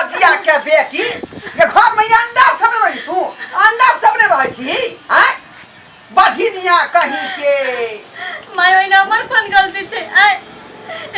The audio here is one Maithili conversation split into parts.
बेलजिया के बेटी के घर में अंडा सब रही तू अंडा सब ने रहै छी हैं बझिनिया कहीं के। माय ओहिना हमर कोन गलती छै? आय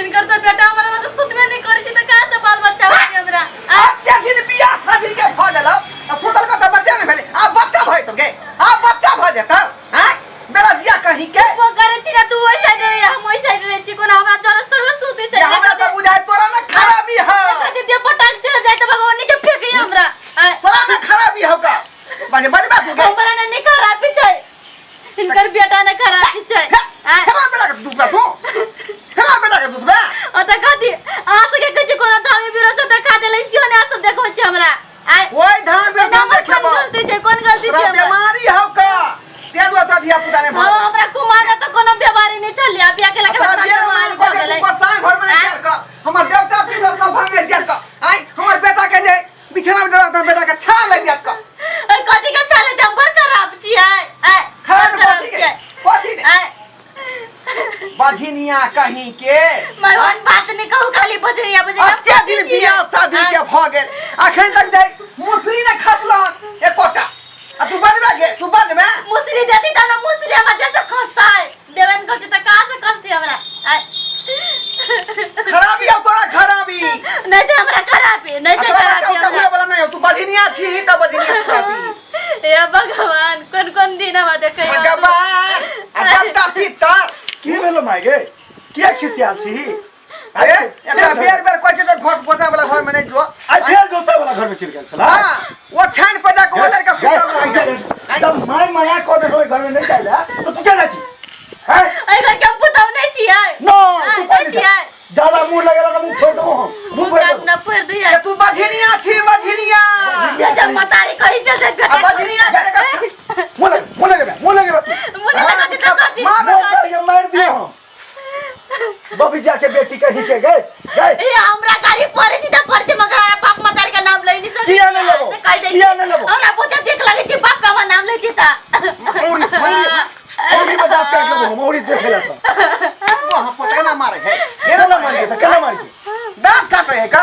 इनकर तऽ बेटा हमरा लग तऽ सुतबे नहि करै छै तऽ कहाँ से बाल बच्चा होतै हमरा? आय अते दिन बियाह शादी के भऽ गेल आ सुतल के तऽ बच्चा नहि भेलै, आब बच्चा भऽ जेतौ गे, आब बच्चा भऽ जेतौ। हैं बेलजिया कहीं के। वो करै छी ना, तू ओहि साइड रही हम ओहि साइड रहै छी, कोना हमरा जरस तोरमे सुतै छै? ये हमरा तऽ बुझाय तोरा में खराबी हौ। एकर दे पटाक चढ़ जाय तऽ भगवान के फेंकी हमरा। आय तोरा में खराबी हौ का बजे बजबा तू गे? हमरा ने नहीं खराबी छै, इनकर बेटा ने खराबी छै। आय हेरा बेटा के दुसबा तू, हेरा बेटा के दुसबा। ओ तऽ कथी अहाँ सबके कहै छी कोनो धामी बिरो से देखा देलै छियो ने, अहाँ सब देखबै छी हमरा? आय ओहि धाम एना बेसन हमर कोन देखेबो। गलती छै? कोन गलती छै तोरा हमर? बीमारी हौ का ते दुआरे तोरा धिया पुता नहि हाँ भऽ। हमरा कुमार तऽ कोनो बीमारी नहि छलै, आ बियाह केला के तोरा बाद बेर माल में भऽ गेलै। बसाई घर में आँय? चल कर हमर देवता पितर सब भंगे जात कर। आय हमर बेटा के जे बिछना में डरा बेटा के छा लग जात कर। अरे कथी के छाले छै? हम बड़ खराब छियै। आय खराब बड़ खराब कथी के? छियै। कथी ने? आय बझिनिया कहीं के। मैं ओहन बात नहि कहू, खाली बजरिया बजरिया। अते दिन बियाह शादी के भऽ गेल अखन तक जाय मुसरी ने खसलन एकोटा आ तू बनबे गे, तू बनबे। मुसरी देती तब ना, मुसरी हमरा जैसे खसतै देबे ने करती तऽ कहाँ से खसतै हमरा? आय खराबी हौ तोरा, खराबी नहि छै हमरा, खराबी नहि आ छै। तोरा खराबी बच्चा उच्चा हमरा हुए वाला नहीं हो, तू बझिनिया छी ही तऽ बझिनिया खराबी। हे भगवान, कोन कोन दिन हमरा देखै भगवान आ देवता पितर। की भेलो माय गे, किया खिसियाल छी? अरे एकरा बेर बेर कहै छै तऽ घोस घोसा वाला घर में नहीं जो। आइ फेर गोसा वाला घर में चलि गेल छला। हाँ वो छान पर जाके वो लड़का सुतल रहै है। जब माय मना कऽ देलहो घर में नहीं जाइला तो तू केना छी? हैं? एहि घर के हम पुतहु नहि छियै। न आँय, तू नहि कोई छियै। ज्यादा मुंह लगेला तऽ मुंह फोड़ देबो हम, मुंह मुँह फोड़ काट देबो। न फोड़ दियै। ये तू बझिनिया छी बझिनिया। जे जे मतारी कहै छै से बेटा आ बझिनिया के देखा। मुंह लगे, मुंह लगे, मुंह लगे तू। मुँह नहि लगतै तऽ कथी? मार। मुंह करके मार दियो हम बबीजा के बेटी कही के गए गए। ए हमरा गाड़ी पड़ै छै तऽ पड़ै छै, मगर हमरा बाप मतारी के नाम लै नहि सकै किया नहि छियै। लेबो? से कहि दै किया छी। नहि लेबो? हमरा बहुते देख लगै छै बाप के हमर नाम लै छै तऽ। औरी औरी औरी में दाँत काट लेबो हम औरी देखे ला तऽ। वहाँ पता ना मारे है। केना मारि के? केना मारि के? दांत काटे है का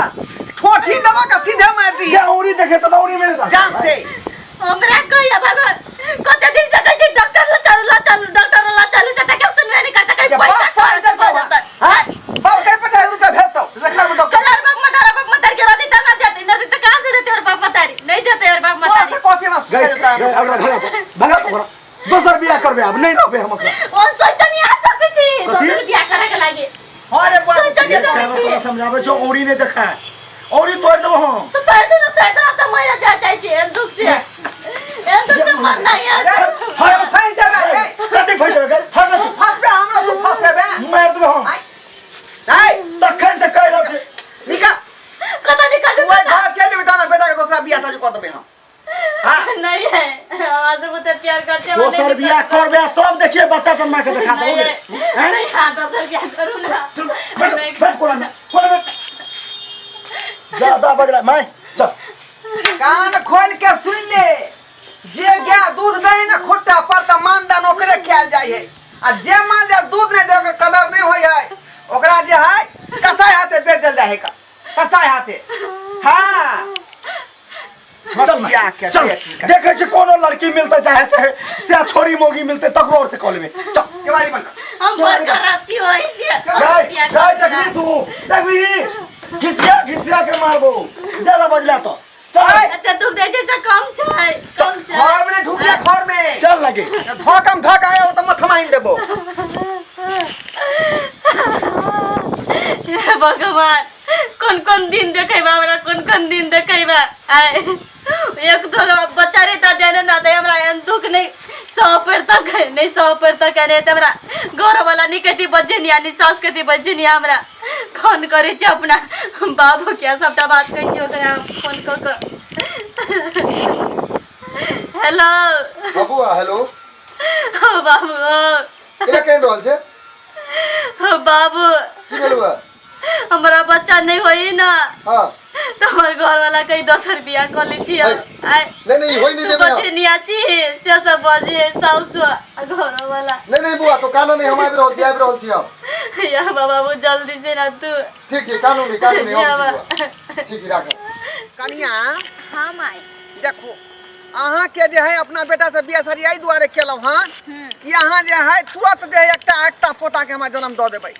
ठोठी दबा का सीधे मार दी। या औरी देखे तऽ औरी में दाँत जान से हमरा कहिया भगवान कते दिन से कहै छै डॉक्टर लग चलू, लग चलू, डॉक्टर लग चलू, से तऽ सुनबे नहि करतै, कहीं ये पैसा बाप पाइ खर्च देलकौ भऽ जेतै। हैं? बाप के 50 रुपया भेजतौ देखा डॉक्टर। कलर बाप मतारा बाप मतारी के रहतै तब ना देतै, नहि देतै तऽ कहाँ से देतै? और बाप मतारी नहि देतै, और बाप तोरा मतारी से कथी हमरा गए सुखे जेतै? गए ओकरा भगा दो, भगा दो ओकरा। दोसर बियाह करबे, आब नहीं रहबे हम ओकरा। ओन सोचते नहीं आ सकै छी कथी? दोसर बियाह करे के लागे। हाँ रे बुआ, सोचते नहीं ठीक छै। सकै छी। तोरा समझाबै छौ औरी नहीं देखा औरी तोड़ देबो हम। तो तोड़ दे ना, तोड़ दे ना, तो मर जा जाइ छी एहन दुख से, एहन दुख से मरना है। अरे, हम फंसि जेबै रे। कथी फंसि जेबै गए? हट तू फंसबे हमरा, तू फंसेबे। मारि देबो हम। आइ आइ तखन से कहि रहल छी। निकल। कतऽ निकल? तू ओहि घर चलि जेबही तहन बेटा के दोसरा बियाह शादी कऽ देबै हम। हाँ नहीं है, आवाज से बहुत प्यार करते हैं। दोसर बियाह करबे तब देखिए बच्चा जन्मा के देखा नहीं दो। है, नहीं, हाँ दोसर बियाह करू ना। बैठ नहीं। बैठ कोला में, कोला में ज्यादा बजला मैं चल। कान खोल के सुन ले, जे गाय दूध नहीं ना खुट्टा पर तऽ मानदान ओकरे खायल जाइ है आ जे मान ले दूध नहीं दे ओकर कदर नहीं होइ है, ओकरा जे है कसाई हाथे बेच देल जाइ है का कसाई हाथे। हाँ चल मछिया के चल बेटी के। देखे छी कोनो लड़की मिलते चाहे से से छोरी मोगी मिलते तकरो और से कॉल में चल। केवाड़ी बंद कर। हम बड़ खराब छी ओहि से जाय बियाह जाय करू ना। देखबी तू देखबी घिसिया घिसिया के मारबो ज्यादा बजला तो चल। एते दुख दै छै से कम छै, कम छै। घर में ढुक जा घर में। चल लगे। धोकम धोक आयो तऽ मथमाइन देबो। हे भगवान, कोन कोन दिन देखेबा हमरा, कोन कोन दिन देखेबा? आय एक तो बच्चा रे तऽ देने ना दे हमरा एहन दुख नहीं सौ पर तक है, नहीं सौ पर तक है, नहीं तऽ हमरा घर वाला नहीं कहती बजनिया, नहीं सास कहती बजनिया। हमरा फोन करै छी अपना बाबू के, सबटा बात कहै छी ओकरा हम फोन कऽ कऽ। हेलो बबुआ, हेलो। बाबू। केना केहन रहल छै? बाबू। की भेल बा? हमरा बच्चा नहीं होई ना। हाँ। तो हमर घर वाला कहीं दोसर बियाह कऽ लै छी। है। आय नहीं नहीं, होई नहीं तू देबे हम। बजनिया छी से सब बजे साउस आ घर वाला। नहीं नहीं बुआ, तो कानो नहीं, हम आबि रहल छी, आबि रहल छी हम। या बाबू जल्दी से ना तू। ठीक ठीक, कानो नहीं, कानो नहीं, या हम छी बा। बुआ। ठीक राख। कनिया। हाँ माई। देखो अहाँ के जे है अपना बेटा से बियाह शादी एहि दुआरे केलहुँ हन कि अहाँ जे है तुरंत जे है एकटा एकटा पोता के हमरा जन्म दऽ देबै,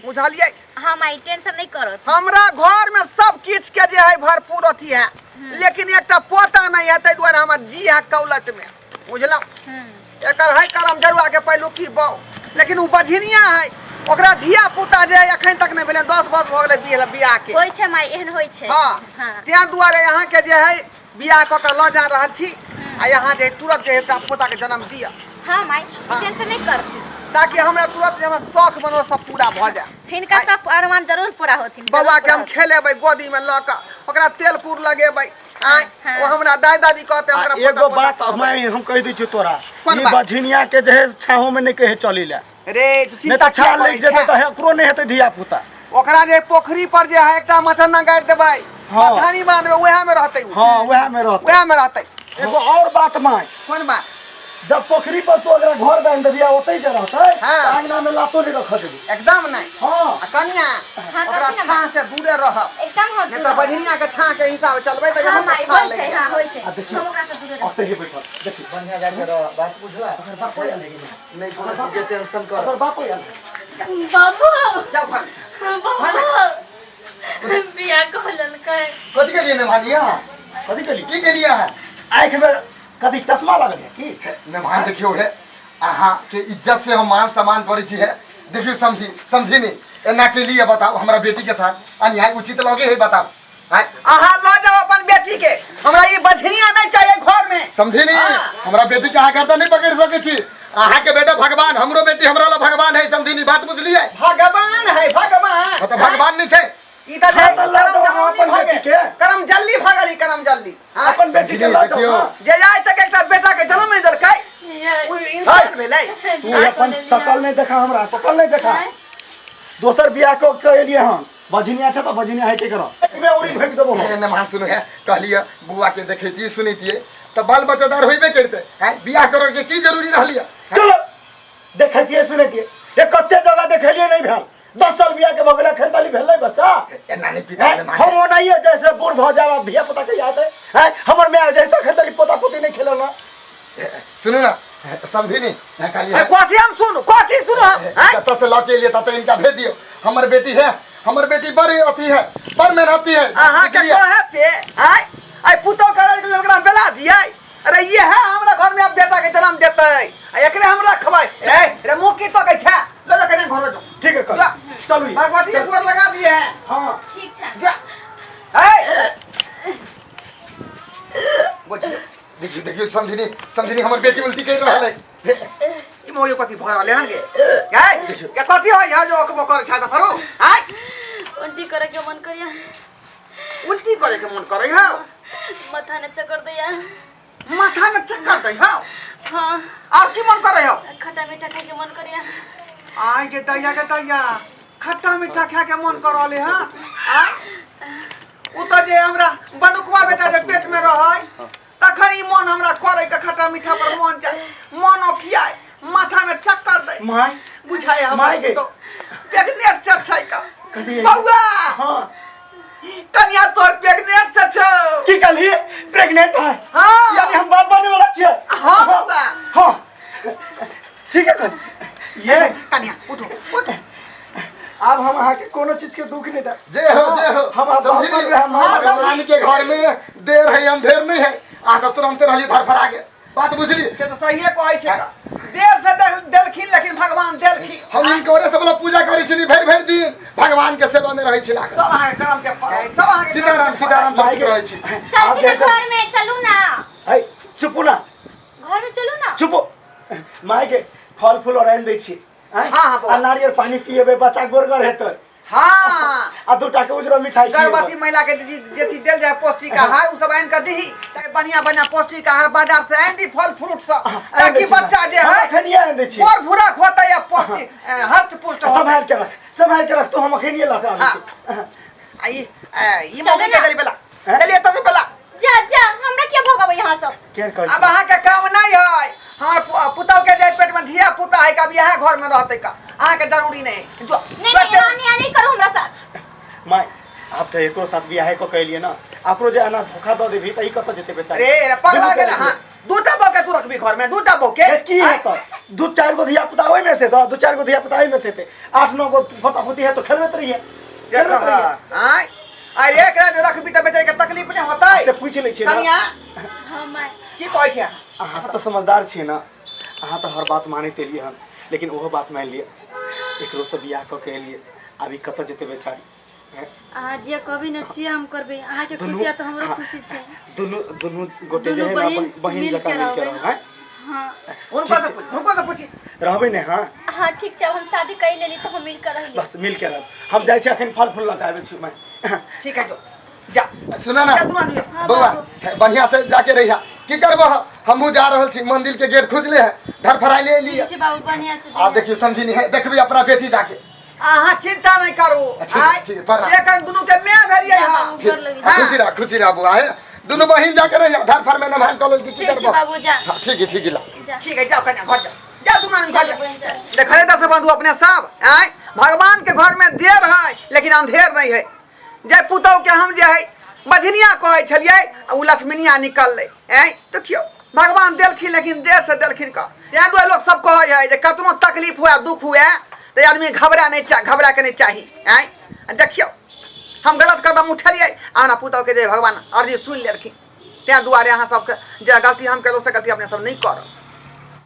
बुझलियै? हाँ माई, टेंशन नहीं करो। हमरा घर में सब किछ के जे है भरपूर अथी है, लेकिन एकटा पोता नहीं है, ताहि दुआरे हमर जी है कौलत में, बुझलहुँ? एकर है करम जरुआ के पहिलुकी बौ, लेकिन ओ बझिनिया है, ओकरा धिया पुता जे है एखन तक नहीं भेलै, 10 वर्ष भऽ गेलै बियाह के। होइ छै माई, एहन होइ छै। हाँ। हाँ। तें दुआरे यहाँ के जे है बियाह कऽ के लऽ जा रहल छी आ यहाँ जे तुरंत जे एकटा पोता के जन्म दिअ। हाँ माई, हाँ। टेंशन नहीं करती, ताकि हमरा तुरंत जे हमर शौख बनल सब पूरा भऽ जाए। हिनका सब अरमान जरूर पूरा होथिन। बौआ के हम जरूर पूरा खेलेबै, गोदी में लऽ कऽ ओकरा तेल कुर लगेबै, आँय। हाँ। ओ हमरा दाइ दादी कहते आ हमरा एगो पोता बात पोता कहबै। मैं हम कहि दै छियौ तोरा, कोन ई बात? बझिनिया के जे है छाहो में नहीं कहे चली ला, रे तू नहीं चिंता तऽ छाह किया करै लागि जेतै छें? तऽ एकरो नहीं हेतै धिया पुता। ओकरा जे पोखरी पर जे है एकटा मछन्ना गाड़ि देबै, हाँ। बथानी बांधबै, उएह में रहतै उ। हाँ, वएह में रहतै। उएह में रहतै। एगो और बात माय। कोन बात? जब पोखरी पर तू ओकरा घर बांधि देबही आ ओतै जे रहतै, हाँ। तऽ अंगना में लातो नहीं रखऽ देबही। एकदम नहीं। हाँ। आ कन्या, हाँ, ओकरा कथी ना छाह से दूरे रहब, एकदम हम नहीं तऽ बझिनिया के छाह के हिसाब चलबै तऽ हाँ यहाँ माई, छाह होइ लागि छै। जायत। हाँ, होइ छै। आ देखियौ। हम ओकरा से दूरे रहब। ओतै ही बैठल देखी। बढ़िया जाके रह, बात बुझला? ओकर बापो आयल है कि नहीं? नहीं कोनो चीज के टेंशन कर। ओकर बापो आयल है। बाबू। जाउ घर। बाबू, बियाह कऽ लेलकै। कथी के लिए मेहमान? कथी केली? की के लिए है? आँखि में कथी चश्मा लागल है की? मेहमान देखियो हे, अहाँ के इज्जत से हम मान सम्मान करै छी है। देखियो समझी समझी नहीं एना के लिए बताओ, हमरा बेटी के साथ अन्याय उचित लगे है बताओ? आँय? अहाँ लऽ जाउ अपन बेटी के, हमरा ई बझनिया नहीं चाहिए घर में। समझी नहीं? हाँ। हमरा बेटी के अहाँ गर्दन नहीं पकड़ सकै छी। अहाँ के बेटा भगवान, हमरो बेटी हमरा ला भगवान है। समझी नहीं बात बुझलियै? भगवान है भगवान। हाँ, तऽ भगवान नहीं छै। ई तऽ जे हाँ, तऽ लऽ करम जाउ जल्दी अपन भऽ बेटी गेल। के। करम जल्दी भऽ गेल ई करम जल्दी। हाँ? अपन बेटी के लऽ जाउ। देखियौ। हाँ। जे आइ तक एकटा बेटा के जन्म नहि देलकै ओ इंसान भेलै? तू अपन शकल नहीं देखा, हमरा शकल नहीं देखा। दोसर बियाह कऽ के एलियै हन, बझिनिया छै तऽ बझिनिया हेके करऽ मे उड़ी फेंक देबो हम। हे नमहा सुनू है, कहलिए बुआ के देखैतियै सुनैतियै तऽ बाल बच्चेदार होइबे करतै। हैं, बियाह करऽ के की जरूरी रहलियै? चलो देखैतियै सुनैतियै, ये कते जगह देखेलियै नहीं भेल। 10 साल बियाह के भऽ गेलै, एखन तक भेलै बच्चा? एना नहि पिता हैं? ने हम ओनाहिए जैसे बूढ़ भऽ जाब आब धिया पुता के याद है हैं? हमर माय जैसे एखन तक पोता पोती नहीं खेलल ना। सुनू ना समझी नहीं कहलिए ए, कथी हम सुनू, कथी सुनू हम हैं? जतऽ से लऽ के एलियै ततऽ इनका भेज दियौ। हमर बेटी है, हमर बेटी बड़ी अथी है, बड़ मेहनती है। अहाँ के बुझलियै? कहे से आय आय पुतोह करे के ओकरा बेला दियै। अरे ये है हमरा घर में अब बेटा के जन्म देतै आ एकरे हम रखबै। ए रे मुँह की तकै छै, ले जा कने घर जो। ठीक है कर जा। चलू ये। भगवती के गोर लगा दिए है। हाँ। ठीक छै। जा। ए बुझियो। देखियौ देखियौ समधिनी समधिनी, हमर बेटी उल्टी करि रहल है। हे, ई मोयो कथी भऽ रहलै हन गे? ए के कथी होय है जो ओकबो करै छै त फरू आय? उल्टी करे के मन करिया। उल्टी करे के मन करे हौ? माथा ने चक्कर दैया। माथा में चक्कर दै हौ? हाँ। और की मन करे हौ? खट्टा मीठा खाए के मन करिया। आय के दैया के दैया, खट्टा मीठा खाए के मन कर रहले हँ। आय उ तऽ जे हमरा बनुकवा बेटा जे पेट में रहै तखन ई मन हमरा करे के खट्टा मीठा पर मन जाय, मन ओखियाय, माथा में चक्कर दै। माय। बुझाय हम माय गे। प्रेग्नेंट से छै का? कथी? बौआ। हाँ। कनिया तोर प्रेग्नेंट से छौ। की कहली, प्रेग्नेंट है? हाँ। यानी हम बाप बने वाला छियै? हाँ बौआ। हाँ ठीक है कर ये। कनिया उठो उठो। आब हम अहाँके कोनो चीज के दुख नहीं दे। जय हो जय हो। हम आब समझी बाप बन रहे हम। हाँ, भगवान के घर में देर है अंधेर नहीं है। आ सब तुरंते रहली धरफड़ा के बात बुझली। से तऽ सहिए कहै छै, देर से देलखिन लेकिन भगवान देलखिन। हम इनकोरे सब पूजा करै छी भरि भरि दिन, भगवान के सेवा में रहै छी लागल। सब अहाँके कर्म के फल है, सब अहाँके कर्म के सीताराम फल है। सीताराम जपैत रहै छी। चल आब के जैसे- घर में चलू ना। है चुपू ना। घर में चलू ना। चुपू माय के फल फूल और आनि दै छी। आँय? हाँ, हाँ, बौआ। आ नारियल पानी पिएबै, बच्चा गोरगर हेतै। हाँ। आ दूटा के उजरो मिठाई खिएबै। गर्भवती महिला के जे चीज देल जाए पौष्टिक आहार उ सब आनि के दीही, चाहे बढ़िया बढ़िया पौष्टिक आहार बाजार से आनि दी, फल फ्रूट सब, आनि ताकि दै छी। बच्चा जे हम है अखनिये आनि दै छी। गोर भूरा होतै या पौष्टिक, हष्ट पुष्ट होतै। सम्हारि के रख, सम्हारि के रख तो हम अखनिये लऽ के आबै छी। आ ई मौगी के देली बेला। हैं? देली एतऽ से बेला। जा जा, हमरा क्या भगाबै यहाँ सब? केहन कहै अब छी? अहाँ के काम नहीं है। हमार पुतहु के जे पेट में धिया पुता है का अब इएह घर में रहते का, अहाँ के जरूरी नहीं है। जो नहीं, नहीं, यहाँ नहीं, नहीं करो हमरा साथ। माय आब तऽ एकरो साथ बियाहे कऽ के एलियै ना, आकरो जे एना धोखा दऽ देबही तऽ ई कतऽ जेतै बेचारी? रे रे, पगला दुनू के गेल। हाँ, दूटा बहू के तू रखबी घर में? दूटा बहू के? ए, की हेतौ? दू चारि गो धिया पुता ओहिमे से तऽ दू चारि गो धिया पुता एहिमे से हेतै, आठ नौ गो फोटा फोती है तो खेलबैत रहिए, खेलबैत रहिए। आय अरे, एकरा जे रखबी तऽ बेचारी के तकलीफ नहि होतै? से पूछि लै छियै ना। कनिया। हाँ माय। की कहै छै? अहाँ तऽ समझदार छियै ने, अहाँ तऽ हर बात मानैत एलियै हन, लेकिन ओहो बात मानि लिअ, एकरोसँ बियाह कऽ के एलियै, आब ई कतऽ जेतै बेचारी, हैं? अहाँ जे कहबै ने से हम करबै। अहाँके खुशी है तऽ हमरो खुशी छै। दुनू दुनू गोटे जे दुनू है ना बहिन बहिन मिल जकाँ के मिल के रहबै। रहब, हैं? हाँ। हुनको से पूछ, हुनको से पूछी। रहबै ने? हाँ। हाँ, ठीक छै। अब हम शादी कर लेली तऽ हम मिल कर रही। बस मिल के रहब। हम जाइ छी, अखन फल फूल लऽ के आबै छी मैं। ठीक है, जो जा। सुना ना। जा दुनू आदमी। हाँ। बौआ। बाबू। हे, बढ़िया से जाके रहिया। की करबह, हमहूँ जा रहल छी, मंदिर के गेट खुजले है, धरफड़ाइले एलियै। ठीक छै बाबू, बढ़िया से। आब देखियौ समझी है, देखबी अपना बेटी जाके। अहाँ चिंता नहीं करू। ठीक, आय ठीक, प्रणाम। एखन दुनू के my भेलियै। जा हँ। बाबू, ठीक। गोर लगै हाँ, खुशी रह, खुशी रह बौआ। हे, दुनू बहिन जाके रहिया, धरफड़ में नमहान कऽ लेल। की ठीक छै करबह? बाबू, जा। हाँ, ठीक है, ठीक है, ला। जा। ठीक है, जाओ कन्या, घर जाओ, जाओ दुनू आदमी घर चलो जाओ। बहन, चल। देखले दर्शक बंधु अपने सब, आय भगवान के घर में देर है लेकिन अंधेर नहीं है। जे पुतहु के हम जे है बझनिया कहै छलियै आ उ लक्ष्मीनिया निकललै। आँय, देखियौ भगवान देलखिन लेकिन देर से देलखिन। कऽ तेँ दुआरे लोक सब कहै है जे कतनो तकलीफ हुए, दुख हुए तऽ आदमी घबरा नहीं चा घबरा के नहीं चाही। आँय, आ देखियौ हम गलत कदम उठेलियै आ हमरा पुतहु के जे भगवान अर्जी सुनि लेलखिन। तेँ दुआरे अहाँ सबके जे गलती हम केलहुँ से गलती अपने सब नहि करब।